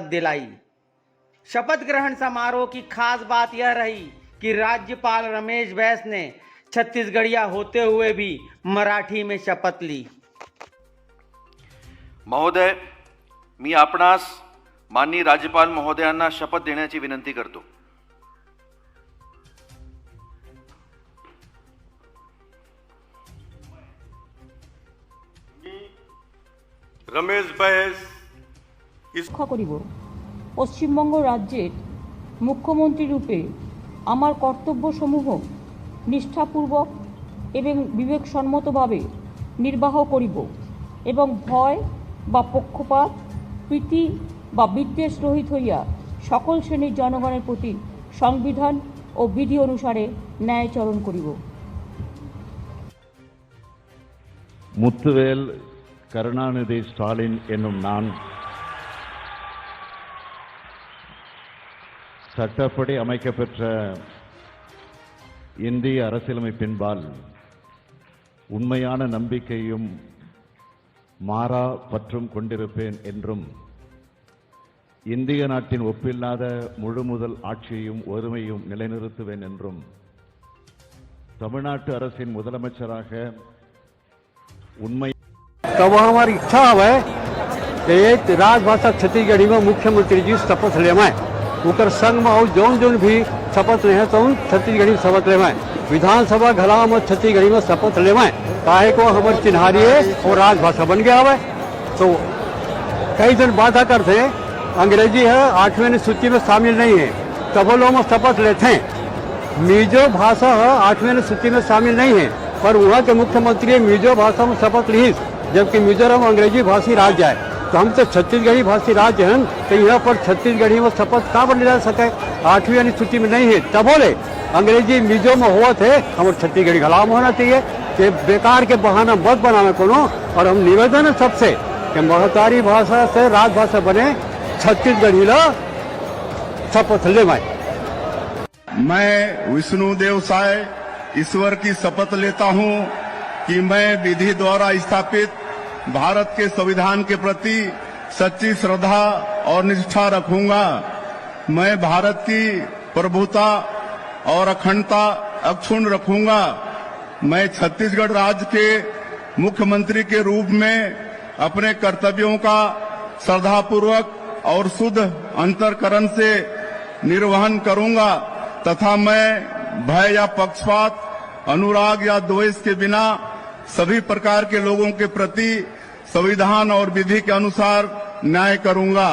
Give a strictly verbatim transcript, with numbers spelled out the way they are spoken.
दिलाई। शपथ ग्रहण समारोह की खास बात यह रही कि राज्यपाल रमेश बैस ने छत्तीसगढ़िया होते हुए भी मराठी में शपथ ली। महोदय, मी आपणास माननीय राज्यपाल महोदयांना शपथ देण्याची विनंती करतो. रमेश बैस. রক্ষা করিব। পশ্চিমবঙ্গ রাজ্যের মুখ্যমন্ত্রী রূপে আমার কর্তব্যসমূহ নিষ্ঠাপূর্বক এবং বিবেকসম্মতভাবে নির্বাহ করিব এবং ভয় বা পক্ষপাত, প্রীতি বা বিদ্বেষ রহিত হইয়া সকল শ্রেণীর জনগণের প্রতি সংবিধান ও বিধি অনুসারে ন্যায়াচরণ করিব। முத்துவேல் கருணாநிதி ஸ்டாலின் என்னும் நான் சட்டப்படி அமைக்கப்பெற்ற இந்திய அரசியலமைப்பின்பால் உண்மையான நம்பிக்கையும் மாறா பற்றும் கொண்டிருப்பேன் என்றும் இந்திய நாட்டின் ஒப்பில்லாத முழு முதல் ஆட்சியையும் ஒருமையும் நிலைநிறுத்துவேன் என்றும் தமிழ்நாட்டு அரசின் முதலமைச்சராக உண்மை तो वो हमारी इच्छा हवे कि एक राजभाषा छत्तीसगढ़ी में मुख्यमंत्री जी शपथ लेवैं, उकर संग में और जौन जौन भी शपथ लेहे तो उन छत्तीसगढ़ी में शपथ लेवैं, विधानसभा घला में छत्तीसगढ़ी में शपथ लेवैं, काहे को हमर चिन्हारी है और राजभाषा बन गया हवे। तो कई जन बाधा करते हैं, अंग्रेजी है आठवीं अनुसूची में शामिल नहीं है, तबो लोग शपथ लेते हैं। मिजो भाषा है आठवीं अनुसूची में शामिल नहीं है, पर वहाँ के मुख्यमंत्री मिजो भाषा में शपथ लीस, जबकि मिजोरम अंग्रेजी भाषी राज्य है। तो हम तो छत्तीसगढ़ी भाषी राज्य हैं, तो यहाँ पर छत्तीसगढ़ी में शपथ काबर ले जा सके? आठवीं अनुसूची में नहीं है, तबो ले अंग्रेजी मिजो में होवत है, हमर छत्तीसगढ़ी घला में होना चाहिए। ये बेकार के बहाना मत बनावे कोनो। और हम निवेदन है सबसे कि महतारी भाषा से राजभाषा बने, छत्तीसगढ़ी ला शपथ लेवैं। मैं विष्णुदेव साय ईश्वर की शपथ लेता हूं कि मैं विधि द्वारा स्थापित भारत के संविधान के प्रति सच्ची श्रद्धा और निष्ठा रखूंगा। मैं भारत की प्रभुता और अखंडता अक्षुण्ण रखूंगा। मैं छत्तीसगढ़ राज्य के मुख्यमंत्री के रूप में अपने कर्तव्यों का श्रद्धापूर्वक और शुद्ध अंतःकरण से निर्वहन करूंगा तथा मैं भय या पक्षपात, अनुराग या द्वेष के बिना सभी प्रकार के लोगों के प्रति संविधान और विधि के अनुसार न्याय करूंगा।